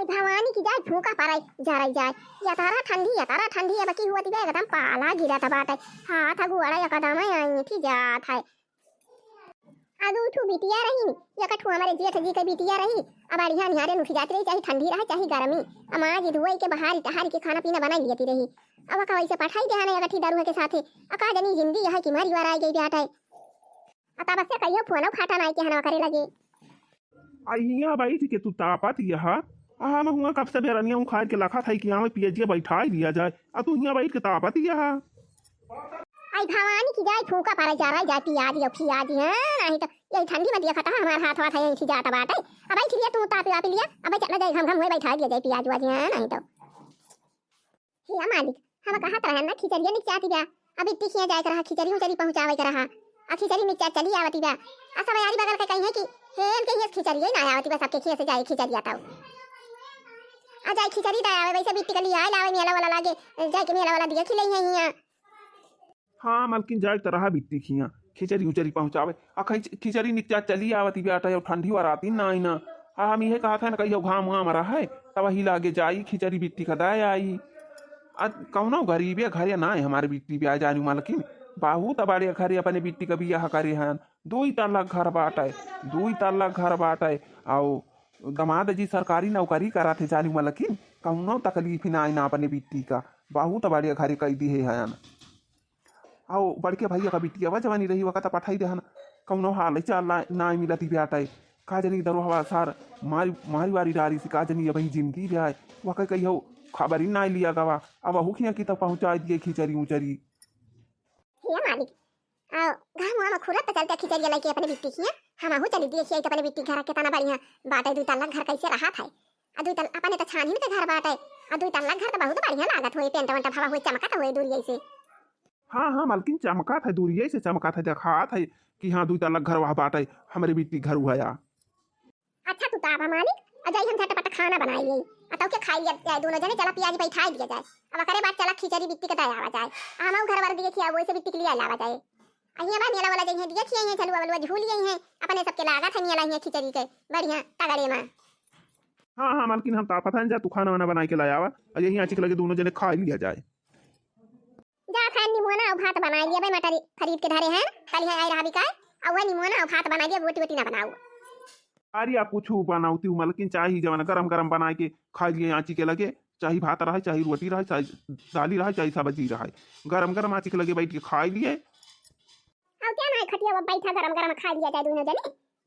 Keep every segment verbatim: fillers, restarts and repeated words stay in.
भवानी की जाए फूंका पराई, जराई जाए। यतारा ठंडी, यतारा ठंडी, अब की हुआ तिबे एकदम पाला गिरत बाटे। हाथ गोड़ा एकदम ऐंठी जात है। आ दू ठू बिटिया रही, एक ठू हमारे जेठ जी के बिटिया रही। अब बढ़िया निहारे उठ जात रही, चाहे ठंडी रहे चाहे गर्मी। अब माँ जी धोई के बहारी टहारी के खाना पीना बनाई लेती रही। अब का वैसे पठाई देहन एक ठी दरुआ के साथे। आ का जनी जिंदगी है कि मरी वार आई गई बाटे। आ तब से कहियो फोन उठाता नाई के हनवा करे लगे। आ हियाँ बैठ के तू तापत यह, आ हम हुआँ कब से बेरनिया उखाड़ के लखत है कि आवे पियजिया बैठाई दिया जाए, आ तू हियाँ बैठ के तापत यह। आई भवानी की जाए फूंका पराई, जराई जाए पियाज यो पियाज, हाँ, नहीं तो यही ठंडी में दिया खता हमार हाथ वाथ है यही जात बाटे। अब आई खिलिया तू तापी वापी लिया, अब चला जाए घम घम हुए बैठा दिया जाए पियाज वाज, हाँ, नहीं तो। हे मालिक, हम कहत रहन ना, खिचड़िया निचाती बा। अब इतनी खिया जाए के रहा, खिचड़ी उचड़ी पहुँचावे के रहा। आ खिचड़ी निचा चली आवती बा। आ सब यारी बगल के कही है कि हे, इनके हियाँ खिचड़िया ही ना आवती बा, सबके खिया से जाए खिचड़िया तब। आ जाए खिचड़ी दे आवे, वैसे बिट्टी के लिए आए लावे, मेला वाला लागे, जाए के मेला वाला दिया खिले ही है हियाँ। हाँ, मलकिन जाए त रहा बिट्टी खिया, खिचड़ी उचड़ी पहुँचावे। आ खिच-, खिचड़ी निचा चली आवती बाटे, अब ठंडी वराती ना आई ना। आ हम इहे कहत है ना, कहियो घाम वाम रहे, तब वही लागे जाई, खिचड़ी बिट्टी का दे आई। आ कौनो गरीबे घरे ना है हमारे बिट्टी ब्याह जानी मलकिन। बहुत बड़े घरे अपने बिट्टी का बियाह करे हैं। दुई तल्ला घर बाटे, दुई तल्ला घर बाटे। आओ दमाद जी सरकारी नौकरी करत है जानी मलकिन, कौनो तकलीफ ना आई ना अपने बिट्टी का। बहुत बड़े घरे कई दिहे हैं। आओ बड़के भैया का बिटिया बा जवानी रही, वका त पठाई देहन, कौनो हाल चाल ना, ना मिलती बाटे। का जनी दरोहवा सार मारी, मारी वारी डारी से का जनी अबही जिंदगी जाए, वका कहियो खबरी ना लिया गवा। अब अहू खिया की त पहुँचाई दिए खिचड़ी उचड़ी। हे मालिक, आओ, घाम वाम खुलत त चलते खिचड़िया लेके अपने बिट्टी खिया, हम अहू चली दिए खिया त अपने बिट्टी घर के तना बढ़िया बाटे, दुई तल्ला घर कैसे रहा था। आ दुई तल-, अपने त छानी में त घर बाटे, आ दुई तल्ला घर त बहुत बढ़िया लागत होई, पेंट वेंट भवा होई, चमकत होई दूरिये से। हाँ, हाँ, मलकिन चमकत है, दूरिये से चमकत है, देखात है कि हाँ, दुई तल्ला घर वह बाटे, हमरे बिट्टी घर हुआ। अच्छा, तू ताबा मालिक, आ जाई हम झटपट खाना बनाई लेई, आ तौके खाई लिया जाए दोनों जने, चला पियाज बैठाई लिया जाए, अब ओकरे बाद चला खिचड़ी बिट्टी के दे आवा जाए, आ हम घर बर दिए खिया, वैसे बिट्टी के लिए लावा जाए। आ हियाँ बा मेला वाला जइहे, दिए खिया, हियाँ झलुआ वलुआ झूल गई हैं, अपने सबके लागत है मेला हियाँ खिचड़ी के, बढ़िया तगड़े में। हाँ, हाँ, मलकिन हम तापत हैं, जा तू खाना वाना बनाई के लाया आवा, और यही आँची के लगे दोनों जने खा लिया जाए। जा खाए निमोना और भात बनाई लिया भाई, मटर खरीद के धरे हैं, कल यहाँ आए रहा बिकाए, और वह निमोना और भात बनाई लिया, रोटी वोटी ना बनाओ। अरे आप कुछ बनाओ ती मलकिन, चाही जवन गरम गरम बनाई के खाई लिए आँची के लगे, चाही भात रहे, चाही रोटी रहे, चाही दाली रहे, चाही सब्जी रहे, गरम गरम आँची के लगे बैठ के खाई लिए। अब क्या ना है, खटिया पर बैठा गरम गरम खा लिया जाए दोनों जने।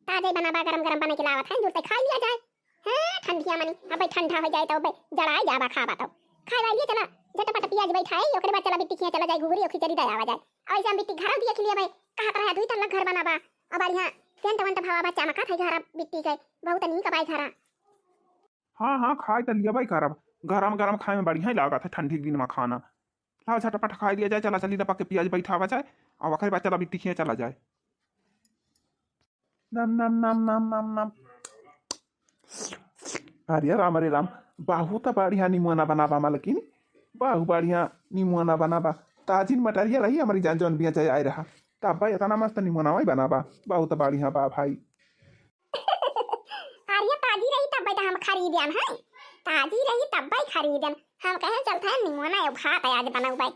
ताजे बनाबा गरम गरम बना के लावत है, जुड़ते खा लिया जाए। हाँ, ठंडिया मनी, अब भाई ठंडा हो जाए तो भाई जड़ाए जाबा खाबा तो। खाए वाली चला, झटपट पियाज बैठाए, ओकरे बाद चला बिट्टी खिया चला जाए, घुघरी और खिचड़ी दे आवा जाए। और ऐसे हम बिट्टी घर दिए खिलिए भाई, कहत रहा दुई तल्ला घर बनाबा। अब बढ़िया पेंट वेंट भवा बा, चमकत है घर बिट्टी के, बहुत नीक बाई घर। हाँ, हाँ, खाए त लिया भाई करब, गरम गरम खाए में बढ़िया ही लागत है ठंडी के दिन में खाना। लाओ झटपट खाई लिया जाए, चला चली रपा के पियाज बैठावा जाए, और ओकरे बाद चला बिट्टी खिया चला जाए। नम, नम, नम, नम, नम, नम। अरे राम, अरे राम, बहुत बढ़िया निमोना बनाबा मलकिन, बहुत बढ़िया निमोना बनाबा। ताजिन मटरिया रही हमारी जान जौन बिया जाए आए रहा, तब इतना मस्त निमोना वही बनाबा, बहुत बढ़िया बा भाई। अरे ताजी रही तब तो हम खरीदन है, ताजी रही तब भाई खरीदन। हम कहे चलते हैं निमोना एगो भात आज बनाऊ भाई।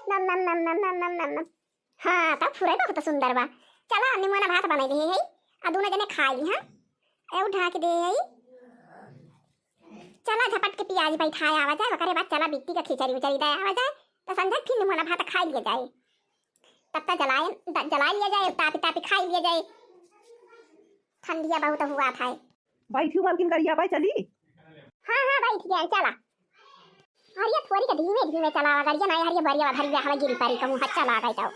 नम, नम, नम, नम। हाँ, तब फुरई बहुत सुंदर बा। चला, निमोना भात बनाई दे है, आ दोनों जने खा ली, हाँ? ए, उ ढाक दे है। चला, झपट के पियाज बैठाए आवा जाए, ओकरे बाद चला बिट्टी का खिचड़ी उचड़ी दे आवा जाए, तो संझा फिर निमोना भात खा लिया जाए। तब तक जलाए, द-, जला लिया जाए, तापी तापी खा लिया जाए। ठंडिया बहुत हुआ था। बैठी मलकिन गरिया भाई चली। हाँ, हाँ, बैठ गया, चला। अरे थोड़ी के धीमे धीमे चलावा गरिया, नहीं हरिया बरिया भरिया हमें गिरी परी कहूँ हच्चा लागे जाओ।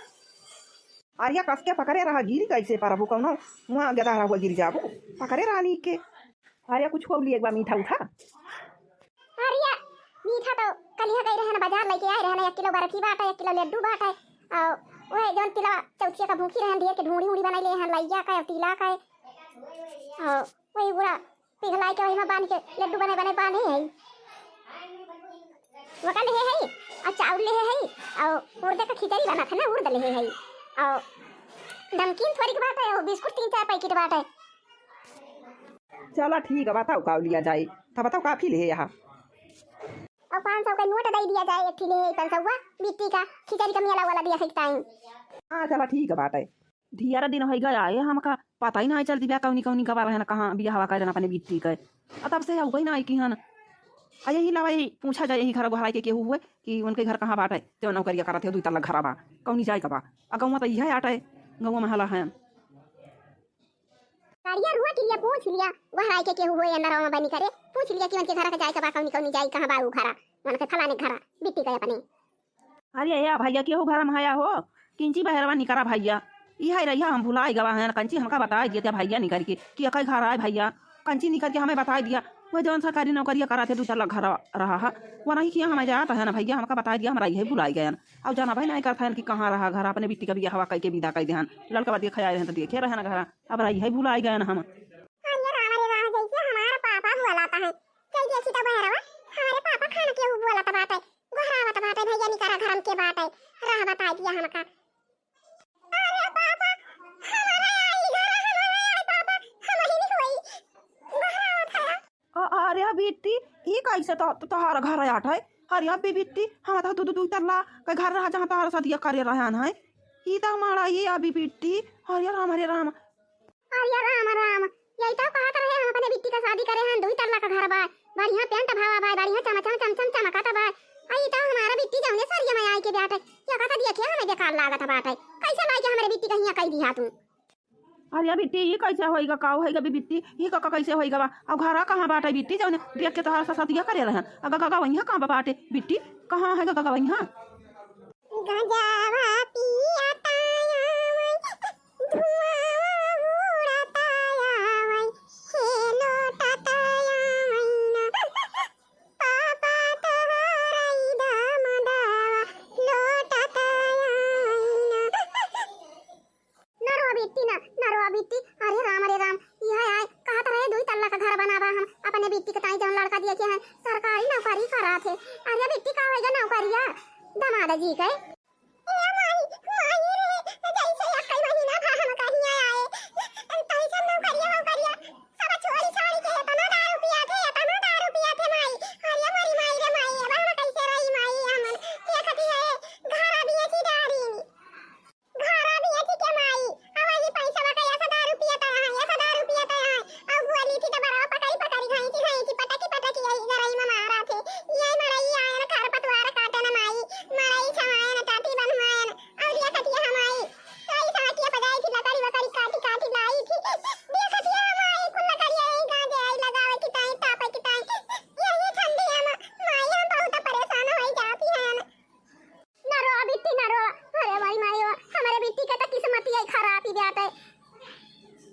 अरे कस के पकड़े रहा, गिरी कैसे परबू कौनो, वहाँ गदा रहा गिर जाबू, पकड़े रहा नीक के। अरे कुछ हो लिए एक बार मीठा उठा। अरे मीठा तो कलिया गई रहे ना, बाजार लेके आए रहे ना, एक किलो बर्फी बाटे, एक किलो लड्डू बाटे, और वह जौन तिलवा चौथिया का भूखी रहे, ढेर के ढूंढी उड़ी बनाई ले हैं, लइया का, तिला का, और वही पूरा पिघलाए के वही में बांध के लड्डू बने बने बांधे है। वका लेहे है, और चाउर लेहे है, और उड़द का खिचड़ी बनत है ना, उड़द लेहे है, और नमकीन थोड़ी के बाटे, और बिस्कुट तीन चार पैकेट बाटे। चला ठीक है, बताओ का लिया जाए, तो बताओ काफी ले यहाँ। और पाँच सौ का नोट दे दिया जाए, एक ठे ले पाँच सौ बिट्टी का, खिचड़ी का मेला वाला दिया है टाइम। हाँ चला ठीक है बात है। ढेर दिन होइ गया है, हमका पता ही नाहीं चलती बा कौनी कौनी गवा रहन, कहाँ बियाहवा करेन अपने बिट्टी के। आ तब से अउबे नाहीं किहन। आ यही लावा, यही पूछा जाए, यही घर गोहराई के केहू हुए कि उनके घर कहाँ बाटे, जो नौकरिया करत है, दुई तल्ला घरा बा, कौनी जाए का बा। आ गौवा तो इहे आटे, गौवा महला है। गाड़िया रुआ के लिए पूछ लिया, गोहराई के केहू हुए अंदर बनी करे, पूछ लिया कि उनके घर का जाए का बा, कौनी कौनी जाए, कहाँ बा उ घरा, उनके फलाने घरा, बिट्टी के अपने। अरे या भैया, केहू घर में हया हो? किंची बहरवा निकरा भैया। इहे रहिया, हम भुलाई गवा हैं, कंची हमका बताई दिया भैया निकर के कि एकै घर आए भैया। कंची निकर के हमें बताई दिया। वो जौन सरकारी नौकरिया करा थे, दुई तल्ला घर रहा है, वो नहीं किया हमें जात है ना भैया, हमका बताई दिया, हमरा इहे भुलाई गयन। अब जाना भाई नहीं करत हैं कि कहाँ रहा घर, अपने बिट्टी का बियाहवा कई के विदा कई देहन। लड़का बदिया खयाए रहन तो देखे रहन घर, अब रही है भुलाई गयन हम। अरे राम, अरे राम, जैसे हमारा पापा बोलाता है, चल देखी तो बहरवा, हमारे पापा खान के बोलाता बाटे। गोहरावत बाटे, भैया निकरा घर में के बाटे, राह बताई दिया हमका। अरे पापा, हमारे आई घर, हमारे आई पापा, हम ही नहीं होई। गोहरावत है। अ-, अरे बिट्टी, ई कैसे तो, तो तोहार घर आट है? अरे अभी बिट्टी, हम तो दू, दू, दू तल्ला के घर रहा जहाँ तोहार सदिया करे रहन है। ई तो हमारा ये अभी बिट्टी, अरे राम, अरे राम। अरे राम राम, यही तो कहत रहे हम अपने बिट्टी का शादी करे हन, दुई तल्ला का घर बा, बढ़िया पेंट भावा बा, बढ़िया चमचम चमचम चमकत बा। आ ई तो हमारा बिट्टी जौने सरिया में आई के बाटे, या कहता देखिए हमें बेकार लागत बाटे, कैसे लाई के हमारे बिट्टी का हियाँ कई दिया तू? अरे बिट्टी, ये कैसे होइगा, का होइगा बे बिट्टी, ये का, का कैसे होइगा बा? अब घरा कहाँ बाटे बिट्टी, जौने देख के तोहार ससतिया करे रहन, अगर का, का वहीं कहाँ बा बाटे बिट्टी, कहाँ है का, का वहीं? गजवा पियता आवै, धुआं उड़ता आवै, हे लोटत आवै ना। पापा तोहरा ई दामदवा लोटत आवै ना। ना रो बिट्टी ना, ना रो बिट्टी। अरे राम, अरे राम, यह आए, कहत रहे दुई तल्ला का घर बनावा हम, अपने बिट्टी के ताई जौन लड़का दिया के हैं, सरकारी नौकरी करा थे। अरे बिट्टी का होइगा नौकरिया? दमाद जी के। ए माई, माई रे, जैसे एक्कै महीना भा हम कहिया आए, तैसे नौकरिया, नौकरिया, सब छोड़ी, छोड़ी के एतना दारू पिया थे, एतना दारू पिया थे माई। अरे मोरी माई रे माई, अब हम कैसे रही माई हमन? देखती है, घरा बेची डारी। घरा बेची के माई, अब ये पैसा का ऐसा दारू पियत है, ऐसा दारू पियत है। अब बोली थी तो बरवा पकड़ी, पकड़ी, घाई थी, घाई थी, पटकी, पटकी, यही गरई में मारा थे। ये मरई आयन, खरपतवार काटन माई, मरई छमायन, टाटी बनवायन। और ये खटिया हमारी, तो ये सड़किया पर जाई थी, लकड़ी वकड़ी काटी काटी लाई थी। ये खटिया हमारी, कुल लकड़िया यही गांजे आई लगावे की ताई, तापे की ताई। यही ठंडी है ना, माई हम बहुत परेशान होई जाती है ना। ना रो बिट्टी ना रो, अरे माई माई हो, हमारे बिट्टी का तो किस्मत ही खराब ही बात है।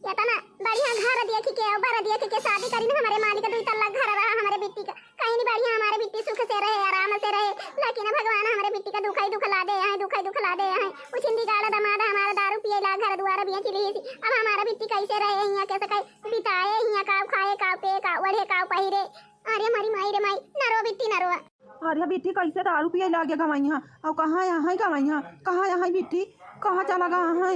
एतना बढ़िया घर देखी के, बर देखी के शादी करी ना, हमारे मालिक दुई तल्ला घर रहा हमारे बिट्टी का। कहीं नहीं बढ़िया, हमारे बिट्टी सुख से रहे, आराम से रहे, लेकिन भगवान हमारे बिट्टी का दुख ही दुख ला दे हैं, दुख ही दुख ला दे हैं। उछिंदी गाड़ा दमाद हमारा दारू पिए ला घर दुआर बेच ली। अब हमारा बिट्टी कैसे रहे, हियाँ कैसे कहीं बिताए, हियाँ काव खाए, काव पे, काव ओढ़े, काव पहिरे। अरे मरी माई रे माई, ना रो बिट्टी ना रो। अरे बिट्टी कैसे दारू पिए लागे गवइहाँ? और कहाँ यहाँ है गवइहाँ? कहाँ यहाँ है बिट्टी? कहाँ चला गया है?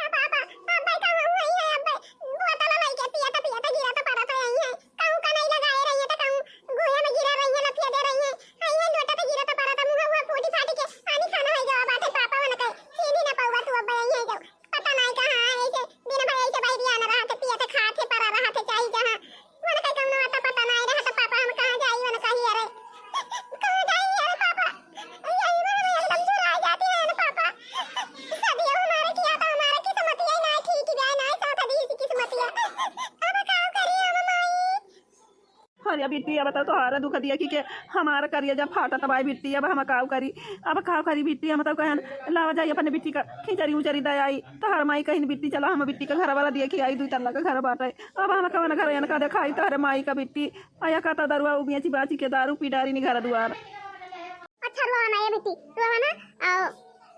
पापा, अब्बे का हम वही है, अब्बे बोतल लेके पियत पियत गिरत पड़त है यही है। कहूँ का नहीं लगाए रही है तो कहूँ गोया में गिरा रही है, लफिया दे रही है। आई है लोटा पे गिरत पड़त, मुँह हुआ फूटी फाटी के पानी खाना है गवा बाटे पापा मन के। छीनी ना पौवा तू अब्बे यही है जाओ। पता नहीं कहाँ है, ऐसे दिन भर ऐसे बहरिया न रहते, पियत खाते पड़ा रहते चाही जहाँ। मन का कौनो आता पता नहीं रहता पापा, हम कहाँ जाई, मन कही अरे। कहाँ जाई अरे पापा? यही में हम एकदम चुराई जाती है ना पापा। सदियों हमारे किया तो हमारा किस्मत ये ना ठीक जाए, ना साथ दी इसी किस्मत ये। अब का करी हम माई? अरे बिट्टी, अब तो तोहारा दुख दिया कि के हमारा करिया जब फाटत बाई बिट्टी, अब हम काव करी, अब काव करी बिट्टी, हम तो कहन लावा जाई अपने बिट्टी का खिचड़ी उचड़ी दे आई, तोहार माई कहिन बिट्टी चला हम बिट्टी का घर वाला दिया कि आई, दुई तल्ला का घर बाटे, अब हम कवन घर इनका देखाई तोहरे माई का बिट्टी, आया का तो दरुआ उबिया चिबाची के दारू पी डारी नि घर दुआर। अच्छा, रोवा ना ये बिट्टी, रोवा ना। आओ,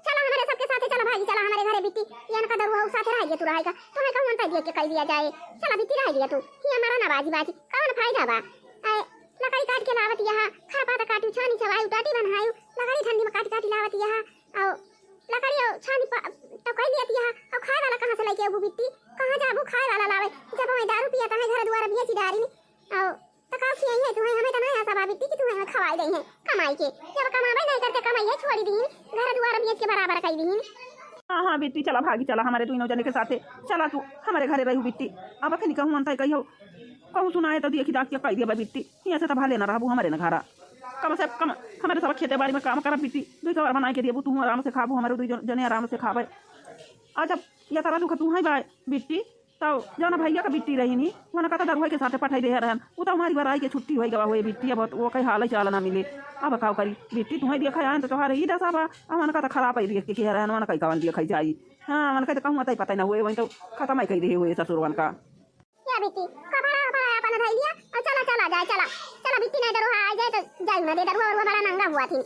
चला हमारे सबके साथे, चला भाई, चला हमारे घरे बिट्टी। ये इनका दरुआ उ साथे रह गया, तू रहेगा, तुम्हें कहूँ अंतर दिया के कह दिया जाए। चला बिट्टी रह गया तू, ये हमारा ना बाजी बाजी, कौन फायदा बा? आए, लकड़ी काट के लावत यहाँ, खरपात काटू, छानी छवाई, टाटी बनायू, लकड़ी ठंडी में काट काटी लावत यहाँ। आओ, लकड़ी अउ छानी प-, तो कई लिया तिया, अउ खाए वाला कहाँ से लइके अबू बिट्टी? कहाँ जाबू खाए वाला लावे? जब हमें दारू पिया त हमें घर दुआर बिया चिडारी नी। अउ त का खियाई है तुम्हें? हमें त ना आशा बा बिट्टी कि तुम्हें हमें खवाई दई है कमाई के। जब कमाबे नहीं करते, कमाई है छोड़ी दीन, घर दुआर बिया के बराबर कई दीन। हाँ, हाँ बिट्टी, चला भागी, चला हमरे दुइनों जने के साथे। चला तू हमरे घरे रहू बिट्टी। अब अखनी कहूँ अंत कहियो, कहूँ सुनाए तो देखी दाख के कई दिया बिट्टी। यहाँ से तो भाले ना रहबू हमरे न घरा। कम से कम हमरे सब खेते बाड़ी में काम करब बिट्टी। दुई कवर बनाए के देबू, तू आराम से खाबू, हमरे दुई जन-, जने आराम से खाबे। अच्छा, ये सारा दुख तू है बा बिट्टी। तो जौन भैया का बिट्टी रही नी, वनका तो दरुआ के साथे पठाई दे रहन। उ तो हमारी बराई के छुट्टी होई गवा होए बिट्टी, अब वो कहीं हाल चाल ना मिले। अब का करी बिट्टी, तुम्हें देखा आए तो तोहार ई दशा बा। अब वनका तो खराब है देख के कह रहन, वनका कवन देखा जाई। हाँ, वनका तो कहूँ अतई पता ना हुए, वहीं तो खत्म ही कही दे हुए ससुर वनका। या बिट्टी, कपड़ा वपड़ा अपन धई लिया अउ चला, चला जाए, चला। चला बिट्टी, नहीं दरुआ आ जाए तो जाई ना दे, दरुआ वरुआ बड़ा नंगा हुआ थी।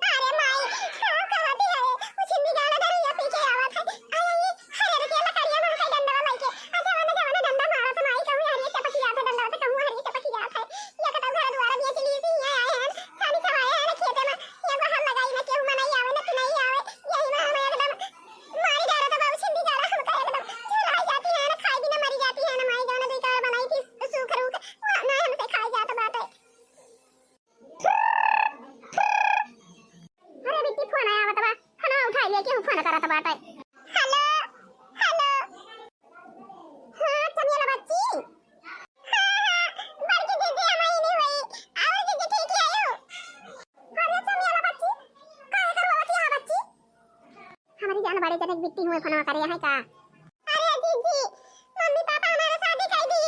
अरे माई, का कहती है? उ छिंदी गाला दरुआ पी के आवत है। आई, आई, हरे रुके लकड़िया मार के डंडा लइके। आ जवाना, जवाना डंडा मारत माई, कहूँ हरिये चपकी जात है डंडा से, कहूँ हरिये चपकी जात है। या कतौ घर दुआर बिया चली सी, यहाँ आए हैं, सानी सब आए हैं खेते में। या बाहर लगाई ना, केहू मनाई आवे ना, पिनाई आवे। यही में हम एकदम मारी डारा तो बाबू छिंदी गाला हमका एकदम झुलाई जाती है ना, खाई बिना मरी जाती है ना माई, जौन दुई कार बनाई थी सूख रूख, वो ना हमसे खाई जात बाटे। अरे बिट्टी, फोन आया आवत बा, फोन उठाई ले, केहू फोन करत बाटे। हेलो, हेलो। हाँ, चमेला बच्ची। हाँ, हाँ, बड़की दीदी हम आई नहीं हुई। और दीदी ठीक है आयो? अरे चमेला बच्ची, काहे करवावत है बच्ची? हमारी जान बड़े जने बिट्टी हुए फोनवा करे है का? अरे जीजी, मम्मी पापा हमारे शादी कर दी।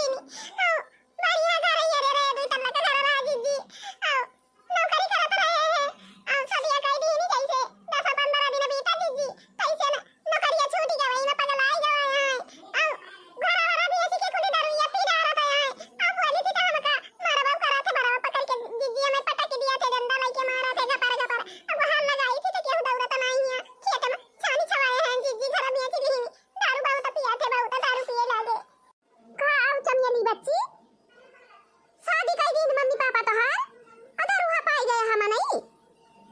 हाँ, बढ़िया घर है, ये रे, रे, दो तल्ला का घर रहा जीजी। हाँ, नौकरी करत रहे हैं। हाँ, शादी कर दी नहीं कैसे? दस पन्द्रह दिन बीता जीजी, कैसे न नौकरिया छूट गई, मैं पगलाई गई है। हाँ, घरा वाला भी ऐसी के कुली दारू या पी जा रहा है। हाँ, बोली थी तो हमका, मारा बाबू करा थे, मारा बाबू पकड़ के जीजी हमें पटक दिया थे, डंडा लेके मारा थे, गपर गपर। अब हाथ लगाई थी तो केहू दौड़त नहीं है। खेत में छानी छवाए हैं, जीजी घर में ऐसी नहीं। दारू बहुत पिया थे, बहुत दारू पिए लागे। का आऊ चमेली बच्ची? शादी कई दिन मम्मी पापा तोहार? अउ दारू हा पाई गए हम नहीं?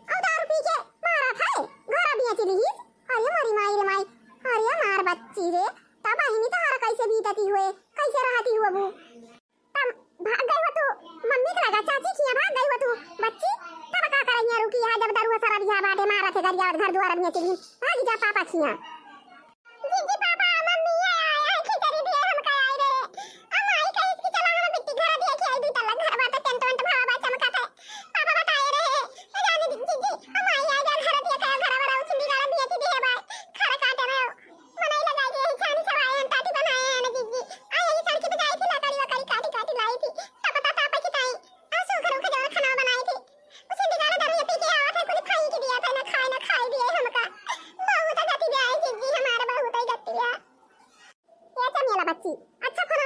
अउ दारू पी के मारा थे, घर में ऐसी नहीं। अरे मोरी माई रे माई, अरे मार बच्ची रे, तब बहिनी तोहार कैसे बीतती हुए, कैसे रहती हुआ वो? तब भाग गई हो तू मम्मी के लगा, चाची खिया भाग गई हो तू बच्ची। तब का करैया रुकी है, जब दरुआ सारा बिया बाटे मारा थे गरिया घर दुआर में चली, भाग जा पापा खिया। जीजी पापा मम्मी ये आए हैं, खिचड़ी दिए हमका आई रहे। हम आई कही कि चला हम बिट्टी घर दिए कि आई दू तल्ला घर बाटे, टेंट वेंट भवा बा चमका थे। पापा बताए रहे, ए जाने जीजी, हम आई आई जा घर दिए का घर वाला उछली गाला दिए थी दिए बाय, घर काटे रहे। मनई लगाई के यही छानी छवाए हैं, टाटी बनाए हैं ना जीजी। आ यही सड़की पे जाई थी, लकड़ी वकड़ी काटी काटी लाई थी। तपता तापा की ताई। आ सूखा रूखा जौन खाना बनाई थी। उसे बिगाड़ा दारू ये पी के आवत है, कुछ खाई के दिया था, ना खाए ना खाए दिए हमका। बहुत गति दे आई जीजी, हमारे बहुत ही गति दे। ये चमेला बच्ची, अच्छा फोन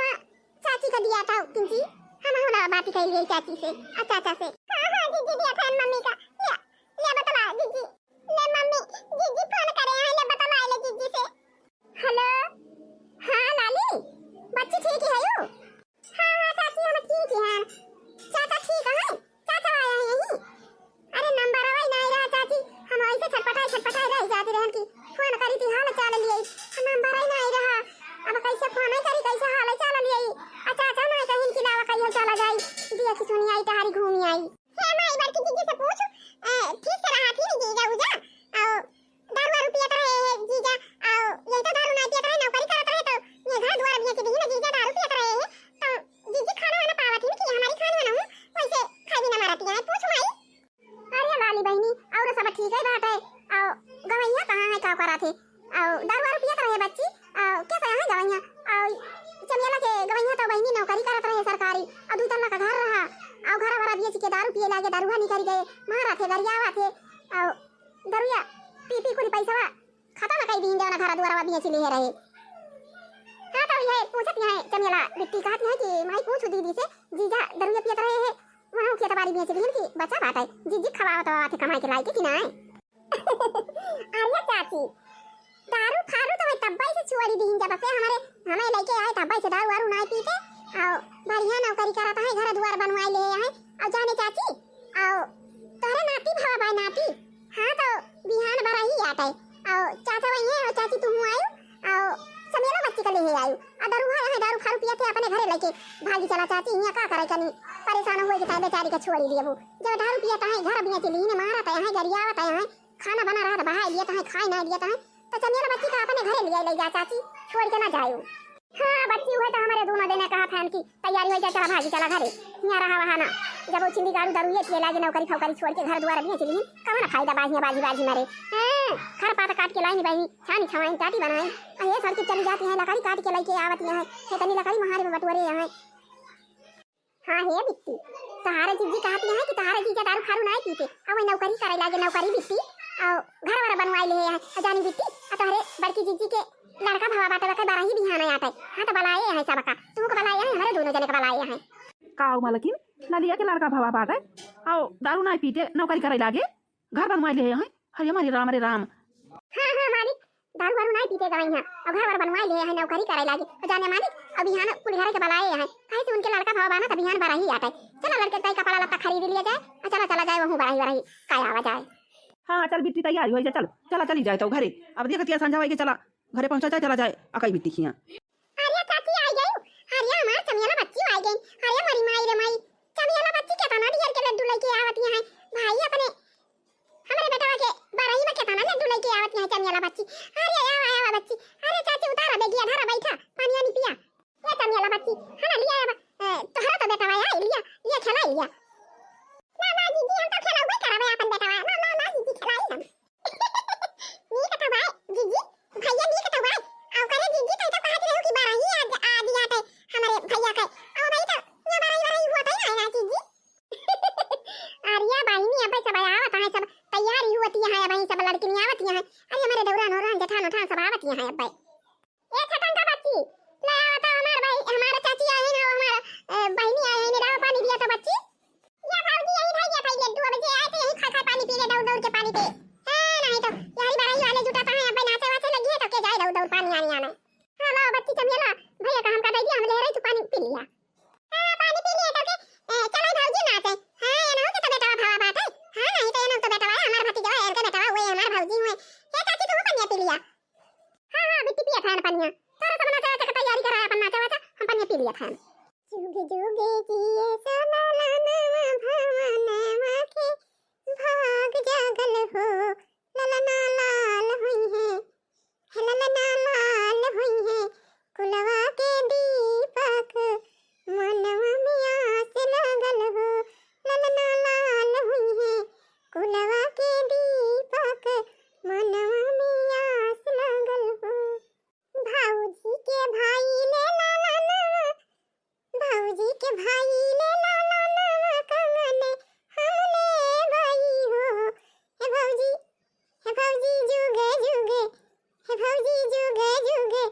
चाची का दिया था पिंकी, हम होला बात कर लिए चाची से, अच्छा अच्छा से। हाँ, हाँ, जीजी दिया था मम्मी का। ले, ले बतला जीजी। ले मम्मी, जीजी फोन करे हैं, ले बतला ले जीजी से। हेलो, हाँ लाली, बच्ची ठीक है यू? हाँ, हाँ, चाची, हम ठीक हैं। चाचा ठीक हैं? चाचा आया है यहीं? अरे, नंबर वही नहीं रहा, चाची। हम ऐसे छटपटाए, छटपटाए रह जाती रहन की फोन करी थी, हाल चाल लिए। नंबर ही नहीं रहा। अब कैसे फोन ही करी, कैसे हाल चाल लिए? आ चाचा नहीं कहीं कि लावा कहियो चला जाई। दिया कि सुनी आई, टहरी घूमी आई। हे माई, बड़की जीजी से पूछ, ए, ठीक से रहा थी नी जीजा उजा? और दारू वारू पियत रहे हैं जीजा, और यही तो दारू ना पियत रहे, नौकरी करत रहे, तो ये घर दुआर बिया के दीन जीजा दारू पियत रहे हैं, तो जीजी खाना वाना पावत ही कि हमारी खाना वाना हूँ, वैसे खाई भी ना मारती है, पूछ माई। अरे वाली बहनी, और सब ठीक है बात है, और गवैया कहाँ है, का करा थे, और दारू वारू पियत रहे बच्ची, और कैसे है गवैया, और चमेला के गवैया तो बहनी नौकरी करत रहे सरकारी, और दू तल्ला का घर रहा, और घर भरा बिया के दारू पिए लागे, दारुआ निकल गए, मारा थे, गरियावा थे, और दरुआ पी पी कुल पैसवा खत्म कई दीन, जौन घर दुआरवा बेच लिए रहे। हाँ, तो यह पूछत है चमेला बिट्टी, कहत है कि माई पूछ दीदी से, जीजा दरुआ पियत रहे हैं, वहाँ खेत बाड़ी बेच दीन कि बचा बात है, जीजी खवावत आते कमाई के लाई के कि नाय? अरे चाची, दारू फारू तो मैं तब्बे से छोड़ी दीन, जब से हमारे, हमें लेके आए तब्बे से दारू वारू नाय पीते, और बढ़िया नौकरी करत है, घर दुआर बनवाए ले है, और जाने चाची, और तोहरे नाती भावा बाय नाती, हाँ तो बिहान बरही आटे, अउ चाचा वही है, अउ चाची तुहूँ आयु, अउ चमेला बच्ची का लेहे आयु। अउ दरुहा यहाँ दारू फारू पियत है, अपने घरे लइके भागी चला चाची, यहाँ का करे कनी, परेशान होए के ताई बेचारी का छोड़ी दिए वो। जब दारू पियत है, घर बिया चली ने मारत है, गरियावत है, खाना बना रहत बहाय लियत है, खाए ना लियत है, तो चमेला बच्ची का अपने घरे लिया ले जा चाची, छोड़ के ना जायु। हाँ बच्ची, उहे तो हमरे दोनों जने कहा फैन की तैयारी होइ जाए, चला भागी चला घरे, हियाँ रहा वहाँ ना। जब वो छिंदी गाड़ू दारू ये पिए लागे, नौकरी फौकरी छोड़ के घर दुआर बेच ली, कवन फायदा बा हियाँ बाजी बाजी मरे। हैं, खर पात काट के लाई बही, छानी छवाई, टाटी बनाई, अ ये सड़के चली जाती है, लकड़ी काट के लइके आवती है, हे तनी लकड़ी महारे में बटोरे हैं। हाँ हे बिट्टी, तहारे जीजी कहती है कि तहारे जीजा दारू फारू नाय पीते, अउ वही नौकरी करे लागे, नौकरी बिट्टी, अउ घर वर बनवाई ले है, अ जानी बिट्टी, अ तोहरे बड़की जीजी के लड़का भवा बाटे, वके बरही बिहान आटे। हाँ तो बलाए हैं सबका, तुमको बलाए हैं, हमरे दोनों जने के बलाए हैं। का हो मालकिन, ललिया के लड़का भवा बाटे, अउ दारू नाय पीते, नौकरी करे लागे, घर बनवाई ले हैं। अरे हमारे राम, अरे राम। हाँ हाँ मालिक, दारू वारू नाय पीते गवाई हैं, अउ घर वर बनवाई ले हैं, नौकरी करे लागे, अ जाने मालिक, अउ बिहान कुल घरे के बलाए हैं, काहे से उनके लड़का भवा बाना त बिहान बरही आटे। चला लड़के ताई कपड़ा लत्ता खरीद लिया जाए, अ चला चला जाए वहूँ बरही बरही, का आवा जाए। हाँ चल बिट्टी, तैयारी होइ जा, चल चला चली जाए तो घरे, अब देखतिया संझा होइ के, चला घरे पहुँचा जाए, चला जाए अकई बिट्टी खियाँ। अरे चाची आई गई, अरे हमार चमेला बच्ची आई गई, अरे मोरी माई रे माई, चमेला बच्ची केतना ढेर के लड्डू लइके आवती है भाई, अपने हमरे बेटवा के बरही में केतना लड्डू लइके आवती है चमेला बच्ची। अरे आवा आवा बच्ची, अरे चाची उतारा बेगिया, धरा बैठा, पानी वानी पिया। ए चमेला बच्ची, है ना लिया आवा, ए, तोहरा तो बेटवा आई लिया, लिया खेलाई लिया। ना ना जीजी, हम तो खेलौबे करबे अपन बेटवा, ना ना ना जीजी, खेलाई हम। नीक तो बाय जीजी, भैया नीक तो बाय। अउ करे जीजी, तै तो कहत रहू कि बरही आज, आज आटे हमरे भैया के। अउ भाई तो ये बरही, बरही हुआ तै ना, ना जीजी। अरे बहिनी, अबे सब आवत है, सब तैयारी होती है, अबे सब लड़किन आवती है। अरे हमरे दौरा नौरा जेठान उठान सब आवती है अबे। ए छटन का बच्ची, ले आवा तो हमार भाई, हमार चाची आई ना, हमार, ए, बहिनी आई ना, लावा पानी दिया तो बच्ची। या भौजी यही भाई, या भाई लड्डू, अब जे आए तो यही खा खा पानी पी ले, दौड़ दौड़ के पानी पी। हाँ, नहीं तो यारी बराई वाले जुटा तो है, अब नाचे वाचे लगी है तो के जाए दौड़ दौड़ पानी आने आने। हाँ, लाओ बच्ची चमेला, भैया का हमका दे दिया, हम ले रही, तू पानी पी लिया। हाँ, पानी पी लिया तो के, ए, चलो भौजी नाचे। हाँ, ये ना हो कि तो बेटवा भावा बाटे। हाँ, नहीं तो ये ना तो बेटवा है, हमार भतीजवा है, इनके बेटवा हुए, हमार भौजी हुए। ए चाची, तू पनिया पी लिया। हाँ, हाँ, बिट्टी पिया था पनिया। तारा सब नाचा वाचा के तैयारी करा, अपन नाचा वाचा, हम पनिया पी लिया था। जुग जुग जिए सोना लालवा भवनवा के भाग जागल हो, ललना लाल हुई है, हे ललना लाल हुई है, कुलवा के दीपक मनवा में आस लागल हो, ललना लाल हुई है, कुलवा के दीपक मनवा में आस लागल हो। भौजी के भाई ले लालनवा, भौजी के भाई ले लालनवा, कंगन हम लेबई हो। हे भौजी, हे भौजी जुगे जुगे, हे भौजी जुगे जुगे,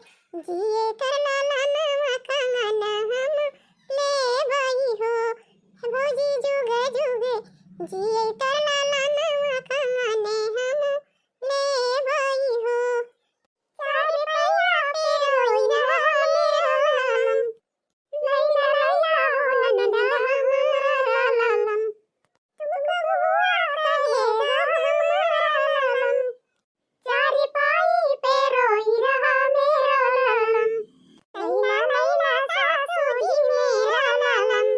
जिए कर लालनवा, कंगन हम लेबई हो। हे भौजी जुगे जुगे, जिए कर लालनवा, कंगन हम लेबई हो। चार पैया पे रोइया मेरा लालन, लैला लैला ओ ननदा हमारा लालन, तुमको बुआ कहेगा हमारा लालन। चार पाई पे रोई रहा मेरा लालन, नैना नैना सासू जी मेरा लालन,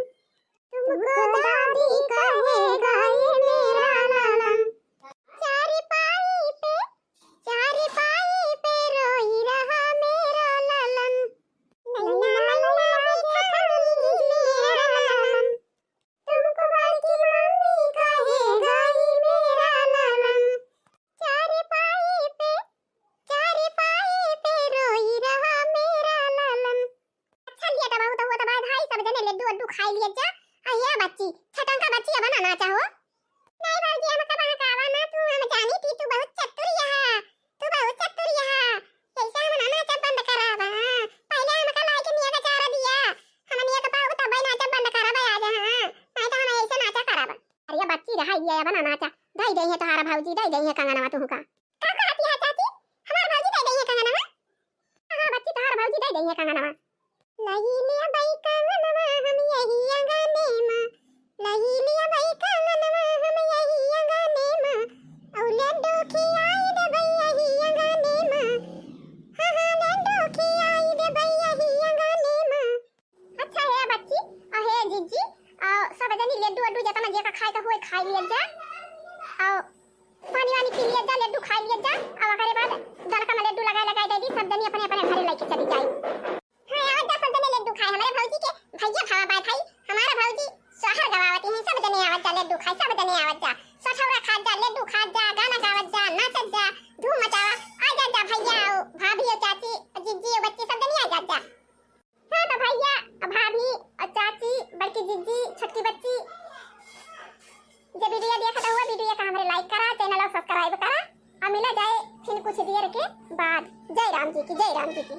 तुमको दादी कहेगा ये मेरा लालन। चार पाई पे, चार पाई पे रोई रहा मेरा लालन। नैना नैना देखा मेरा लालन, तुमको बड़की मम्मी कहेगा ये मेरा लालन। चार पाई पे, चार पाई पे रोई रहा मेरा लालन। अच्छा लिया तो बहुत हुआ तो भाई, भाई सब जने लड्डू वड्डू खाई लिया जा। आ ये बच्ची, छटंका बच्ची, अब ना नाचा हो। नहीं भौजी, हम कब हकावा ना तू, हम जानी थी तू बहुत चतुर यहाँ, तू बहुत चतुर यहाँ। ऐसे हम ना नाचब बंद करावा। पहले हमका लाई के निया का चारा दिया, हम निया का पाऊ तब नाचब बंद करावा आज, हाँ। नहीं तो हम ऐसे नाचा करावा। अरे बच्ची रहा, ये अब ना नाचा, दई दे है तोहारा भौजी, दई दे है कंगनवा तुहू का। का कहती है चाची? हमार भौजी दे दई है कंगनवा? हाँ, हाँ, बच्ची, तोहार भौजी दे दई है कंगनवा। लई लिया बई कंगनवा हम यही अंगने मा, लई लिया बई कंगनवा हम यही अंगने मा, औ लड्डू खिया लड्डू वड्डू जेतना जेका खाए का हुए खाए लिया जा, और पानी वानी पी लिया जा, लड्डू खाए लिया जा, और ओकरे बाद दनका में लड्डू लगाए लगाए दे दी, सब जनी अपने अपने घरे लेके चली जाई। हाँ, आवत जा सब जने लड्डू खाए, हमारे भौजी के भैया भावा बाय भाई, हमारा भौजी सोहर गवावत ही, सब जने आवत जा लड्डू खाए, सब जने आवत जा, सठौरा खात जा, लड्डू खात जा, गाना गावत जा, नाचत जा, धूम मचावा, आ जा जा भैया, आओ, भाभी, ओ चाची, ओ जिज्जी, ओ बच्ची, सब जने आ जा जा। हाँ, तो भैया, भाभी, और चाची, बड़की जिज्जी, छोटकी बच्ची, जे वीडियो देखत हुआ, वीडियो का हमरे like करा, चैनल और सब्सक्राइब करा, और मिला जाए फिर कुछ देर के बाद। जय राम जी की, जय राम जी की।